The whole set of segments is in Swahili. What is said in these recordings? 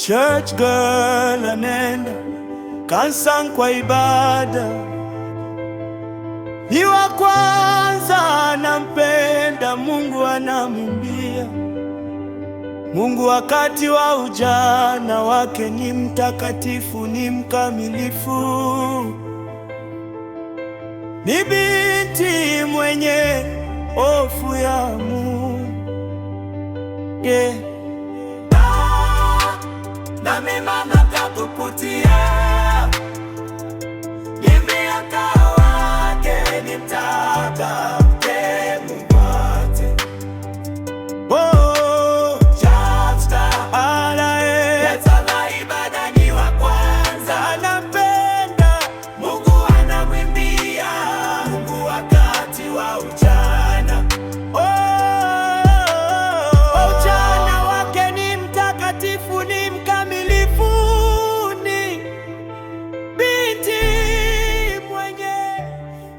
Church girl anenda kansa kwa ibada, ni wa kwanza anampenda Mungu, anamwimbia Mungu wakati wa ujana wake, ni mtakatifu, ni mkamilifu, ni binti mwenye hofu ya Mungu, yeah. Na mema natakuputia Yemiaka wake ni mtaka mupate. Oh, alae ibada ni wa kwanza, anampenda Mungu, anamwimbia Mungu wakati wa ujana. Oh, ujana wake ni mtakatifu, ni mkamilifu, ni binti mwenye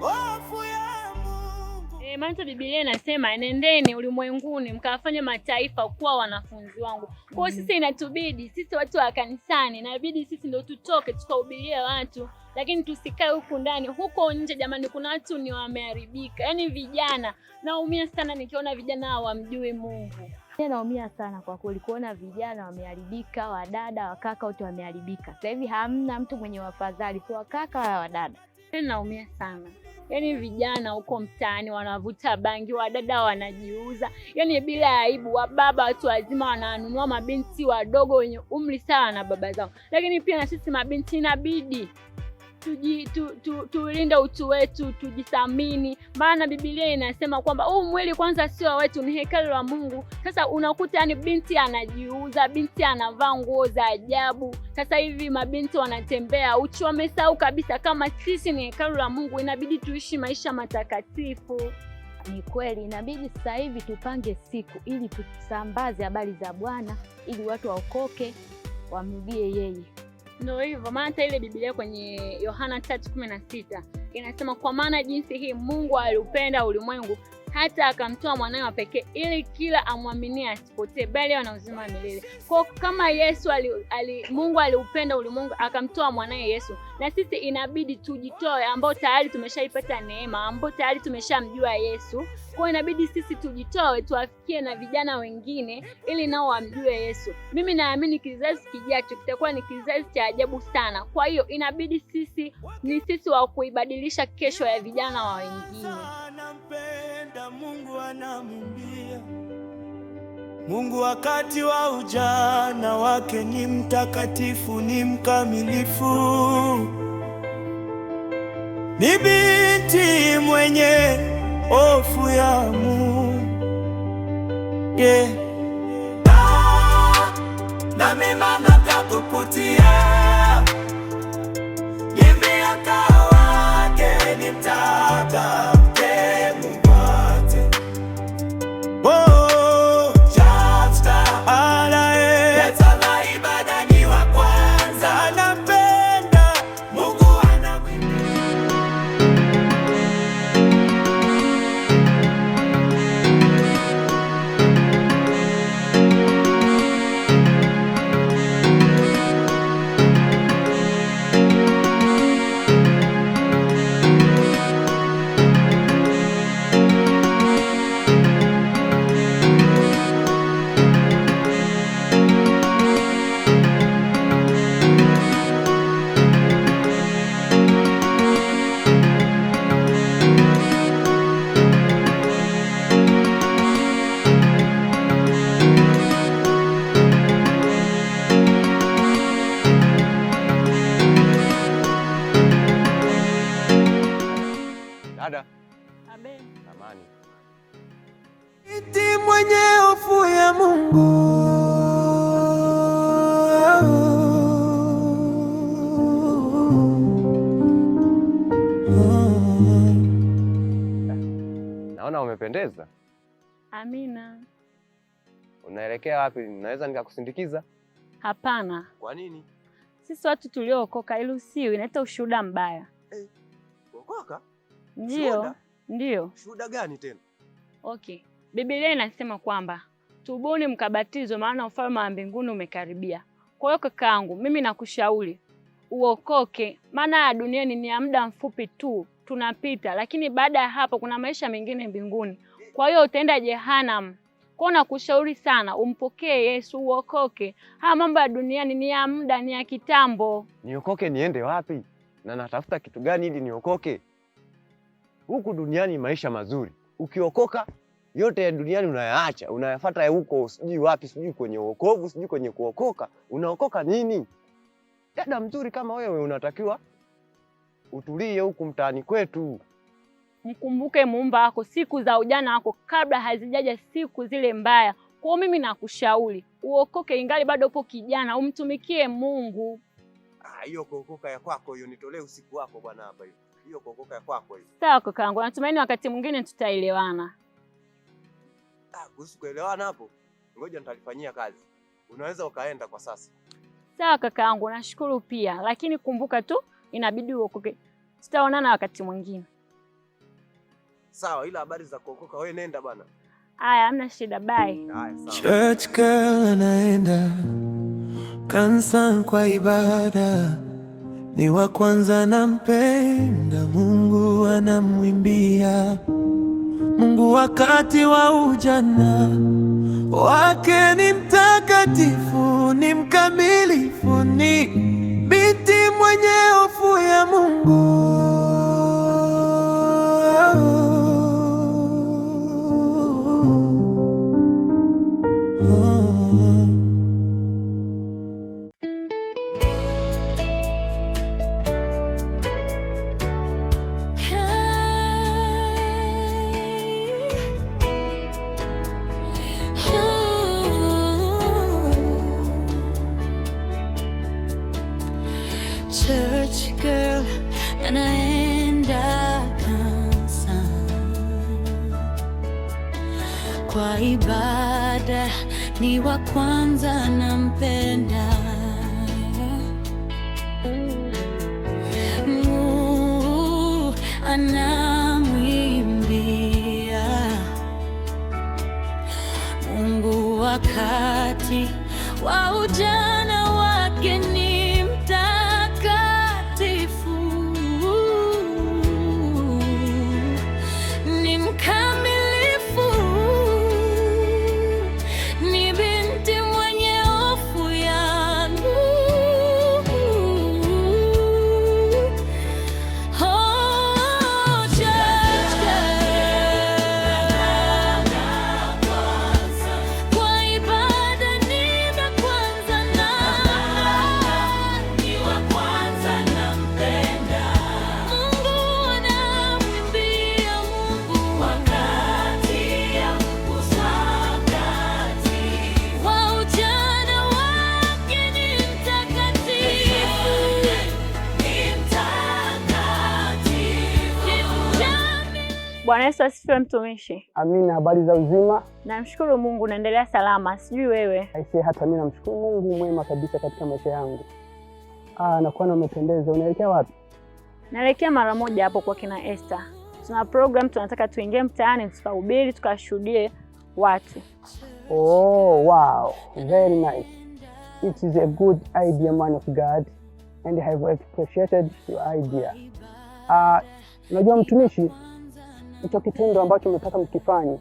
hofu ya Mungu. Maana hata Biblia inasema nendeni ulimwenguni mkawafanye mataifa kuwa wanafunzi wangu. Kwa hiyo sisi inatubidi sisi watu wa kanisani, inabidi sisi ndio tutoke tukahubirie watu, lakini tusikae huku ndani. Huko nje jamani, kuna watu ni wameharibika, yaani vijana. Naumia sana nikiona vijana hawamjui Mungu. Naumia sana kwa kweli kuona vijana wameharibika, wadada, wakaka wote wameharibika. Sasa hivi hamna mtu mwenye wafadhali, si wakaka wala wadada. Yaani naumia sana, yaani vijana huko mtaani wanavuta bangi, wadada wanajiuza, yaani bila aibu. Wababa watu wazima wananunua mabinti wadogo wenye umri sawa na baba zao. Lakini pia na sisi mabinti inabidi tulinde utu wetu, tujithamini, maana Biblia inasema kwamba huu mwili kwanza sio wetu, ni hekalu la Mungu. Sasa unakuta yani binti anajiuza, binti anavaa nguo za ajabu. Sasa hivi mabinti wanatembea uchi, wamesahau kabisa kama sisi ni hekalu la Mungu, inabidi tuishi maisha matakatifu. Ni kweli inabidi sasa hivi tupange siku ili tusambaze habari za Bwana ili watu waokoke, wamrudie yeye. Ndio hivyo, maana hata ile Biblia kwenye Yohana 3:16 inasema kwa maana jinsi hii Mungu aliupenda ulimwengu hata akamtoa mwanawe wa pekee ili kila amwaminie asipotee bali awe na uzima wa milele. Kwa kama Yesu Mungu aliupenda ulimwengu akamtoa mwanawe Yesu, na sisi inabidi tujitoe, ambao tayari tumeshaipata neema, ambao tayari tumeshamjua Yesu. Kwa hiyo inabidi sisi tujitoe, tuwafikie na vijana wengine ili nao wamjue Yesu. Mimi naamini kizazi kijacho kitakuwa ni kizazi cha ajabu sana. Kwa hiyo inabidi sisi ni sisi wa kuibadilisha kesho ya vijana wa wengine. Anampenda Mungu, anamwimbia Mungu wakati wa ujana wake, ni mtakatifu, ni mkamilifu, ni binti mwenye hofu ya Mungu, yeah. Na mema natakuputia Yemiaka wake ni mtaka mupate. Oh, alae ibada ni wa kwanza, anampenda Mungu, anamwimbia. Dada, Amen. amani. Binti mwenye hofu ya Mungu. Naona umependeza. Amina. Unaelekea wapi? Naweza nikakusindikiza? Hapana, Kwa nini? sisi watu tuliookoka hairuhusiwi, inaleta ushuhuda mbaya. Kuokoka? Ndio, Shuhuda? ndio. Shuhuda gani tena? Okay. Biblia inasema kwamba tubuni mkabatizwe, maana ufalme wa mbinguni umekaribia. Kwa hiyo kakaangu, mimi nakushauri uokoke, maana ya duniani ni ya muda mfupi tu, tunapita, lakini baada ya hapo kuna maisha mengine mbinguni. Kwa hiyo utaenda jehanamu. Kwa hiyo nakushauri sana umpokee Yesu, uokoke. Haya mambo ya duniani ni ya muda, ni ya kitambo. Niokoke niende wapi? Na natafuta kitu gani ili niokoke? Huku duniani maisha mazuri. Ukiokoka yote ya duniani unayaacha, unayafuata ya huko sijui wapi, sijui kwenye wokovu, sijui kwenye kuokoka. Unaokoka nini? Dada mzuri kama wewe unatakiwa utulie huku mtaani kwetu. Mkumbuke muumba wako siku za ujana wako kabla hazijaja siku zile mbaya. Kwa hiyo mimi nakushauri uokoke ingali bado upo kijana, umtumikie Mungu. Ah, hiyo kuokoka ya kwako hiyo, nitolee usiku wako bwana hapa hiyo. Hiyo kuokoka ya kwako hiyo. Sawa kakaangu, natumaini wakati mwingine tutaelewana. Ah, kuhusu kuelewana hapo, ngoja nitalifanyia kazi. Unaweza ukaenda kwa sasa. Sawa kakaangu, nashukuru pia, lakini kumbuka tu inabidi uokoke. Tutaonana wakati mwingine. Sawa, ila habari za kuokoka wewe nenda bwana. Aya, hamna shida, bye. Haya, sawa. Church girl anaenda kanisa kwa ibada, ni wa kwanza nampenda Mungu, anamwimbia Mungu wakati wa ujana wake. Ni mtakatifu, ni mkamilifu, ni binti mwenye hofu ya Mungu. Church girl anaenda kanisa kwa ibada, ni wa kwanza nampenda Mungu, anamwimbia Mungu wakati wa ujana wake, ni mtakatifu, ni mkamilifu, ni binti mwenye hofu ya Mungu. Oh, church girl, kwa ibada ni wa kwanza na ni wa kwanza nampenda Mungu, anamwimbia Mungu wakati wa ujana wake, ni mtakatifu, ni mtakatifu, ni mkamilifu. Bwana Yesu asifiwe mtumishi. Amina. Habari za uzima? Namshukuru Mungu naendelea salama, sijui wewe. Aisee, hata mimi namshukuru Mungu mwema kabisa katika maisha yangu. Ah, nakuona umependeza. Unaelekea wapi? Naelekea mara moja hapo kwa kina Esther. Tuna program tunataka tuingie mtaani tukahubiri, tukashuhudie watu. Oh, wow. Very nice. It is a good idea, man of God, and I have appreciated your idea. Ah, unajua mtumishi, hicho kitendo ambacho mnataka mkifanye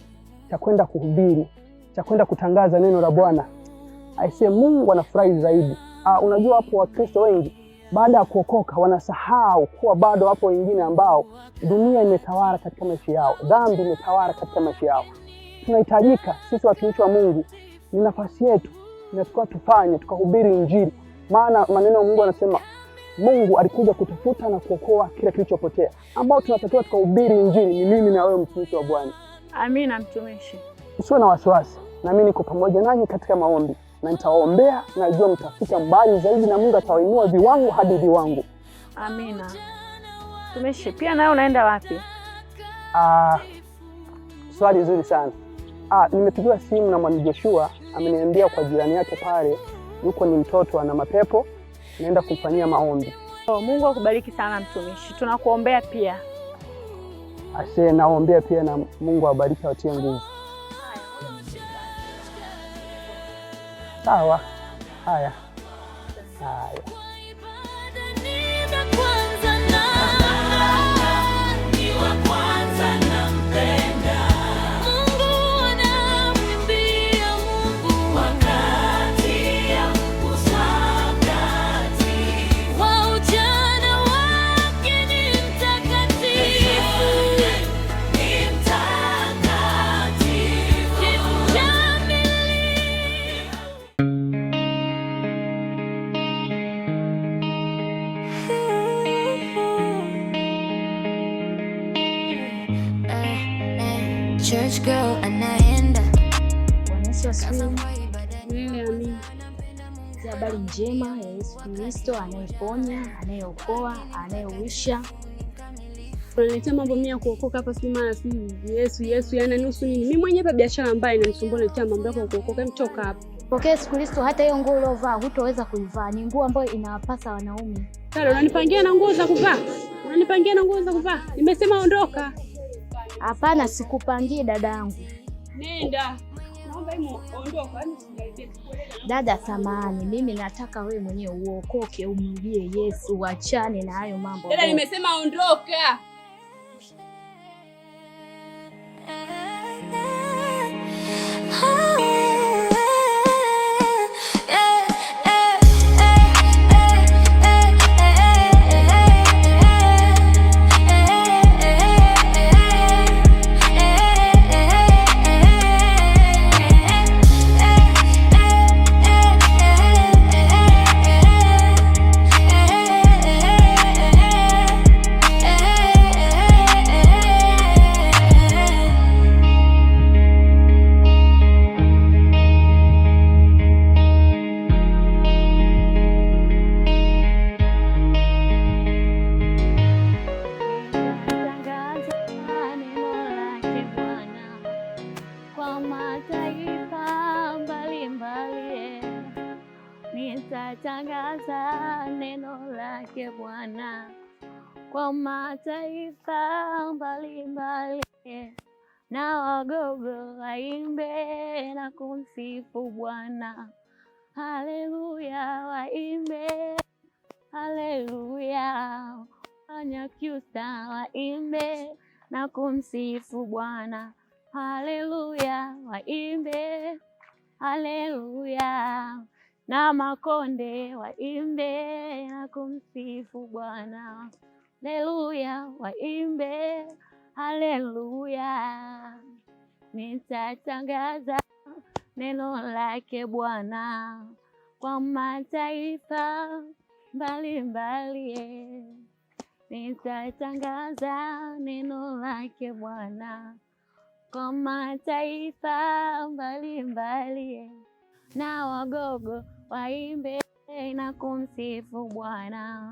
cha kwenda kuhubiri, cha kwenda kutangaza neno la Bwana, aisee, Mungu anafurahi zaidi. Ah, unajua hapo Wakristo wengi baada ya kuokoka wanasahau kuwa bado wapo wengine ambao dunia imetawala katika maisha yao, dhambi imetawala katika maisha yao. Tunahitajika sisi watumishi wa Mungu, ni nafasi yetu, inatakiwa tufanye tukahubiri Injili, maana maneno ya Mungu anasema Mungu alikuja kutafuta na kuokoa kile kilichopotea. Ambao tunatakiwa tukahubiri Injili ni mimi na wewe, mtumishi wa Bwana. Amina mtumishi. Usiwe na wasiwasi, na mimi niko pamoja nanyi katika maombi na nitawaombea. Najua mtafika mbali zaidi na Mungu atawainua viwango hadi viwango. Amina. Mtumishi, pia nawe unaenda wapi? Ah, swali zuri sana. Ah, nimepigiwa simu na mwalimu Joshua, ameniambia kwa jirani yake pale yuko ni mtoto ana mapepo, naenda kumfanyia maombi. Oh, Mungu akubariki sana mtumishi. Tunakuombea pia. Asee, naombea pia na Mungu awabariki, awatie nguvu. Sawa. Haya. Haya. Church girl anaenda. Bwana Yesu asifiwe. Milele amina. Hizi habari njema ya Yesu Kristo anayeponya, anayeokoa, anayeuisha. Unaniletea mambo mimi ya kuokoka hapa, sijui maana sijui Yesu Yesu, yani nusu nini? Mimi mwenyewe hapa biashara ambayo inanisumbua, naletea mambo yako ya kuokoka. Mtoka hapa. Pokea Yesu Kristo, hata hiyo nguo uliovaa hutoweza kuivaa. Ni nguo ambayo inawapasa wanaume. Dada, unanipangia na nguo za kuvaa? Unanipangia na nguo za kuvaa? Nimesema ondoka. Hapana, sikupangii dada yangu. Nenda. Naomba hebu ondoka, yaani usiniharibie. Dada, samahani, mimi nataka wewe mwenyewe uokoke, umrudie Yesu, uachane na hayo mambo. Dada, nimesema ondoka. Tangaza neno lake Bwana kwa mataifa mbalimbali. Nitatangaza neno lake Bwana kwa mataifa mbalimbali, na wagogo waimbe na kumsifu Bwana. Haleluya, waimbe haleluya. Wanyakyusa waimbe na kumsifu Bwana. Haleluya, waimbe haleluya. Na makonde waimbe na kumsifu Bwana. Haleluya, waimbe haleluya. Nitatangaza neno lake Bwana kwa mataifa mbalimbali. Nitatangaza neno lake Bwana kwa mataifa mbalimbali, na wagogo waimbe na kumsifu Bwana,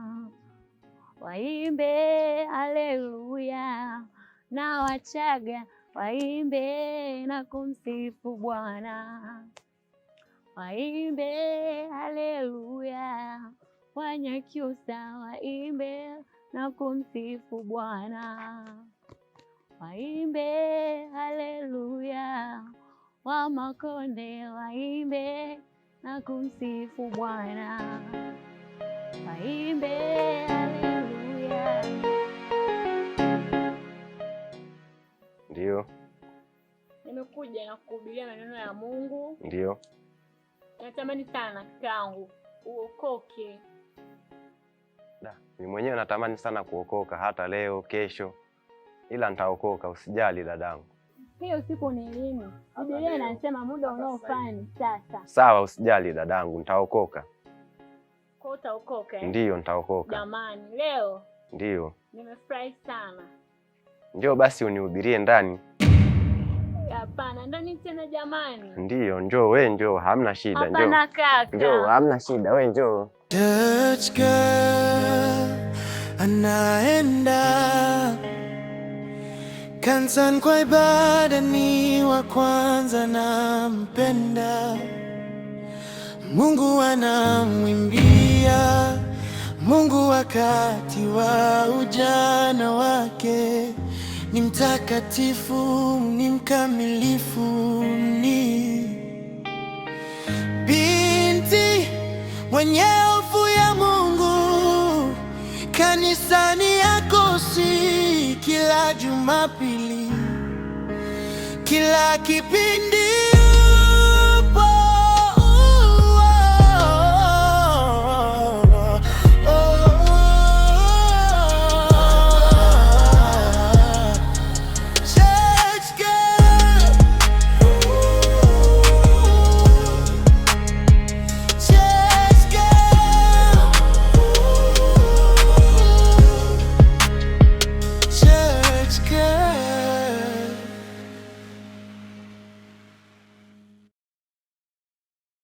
waimbe haleluya, na Wachaga waimbe na kumsifu Bwana, waimbe haleluya, Wanyakyusa waimbe na kumsifu Bwana, waimbe haleluya, Wamakonde waimbe na kumsifu Bwana, waimbe haleluya. Ndio, Nimekuja na kukuhubiria maneno ya Mungu. ndio. Natamani sana kakaangu uokoke. Da, mimi mwenyewe natamani sana kuokoka hata leo, kesho, ila nitaokoka, usijali dadangu. Hiyo siku ni lini? Biblia inasema muda unaofaa ni sasa. Sawa, usijali dadangu, nitaokoka. Kwa hiyo utaokoka eh? Ndiyo, nitaokoka. Jamani, leo Ndiyo, nimefurahi sana. njoo basi unihubirie ndani. Hapana, ndani tena jamani. Ndiyo, njoo we, njoo, hamna shida, njoo. Hapana kaka. Njoo, hamna shida, we njoo. Church girl anaenda kanisani kwa ibada, ni wa kwanza nampenda. Mungu anamwimbia, Mungu wakati wa ujana wake ni mtakatifu, ni mkamilifu, ni binti mwenye hofu. ya Mungu kanisani hakosi, kila Jumapili, kila kipindi.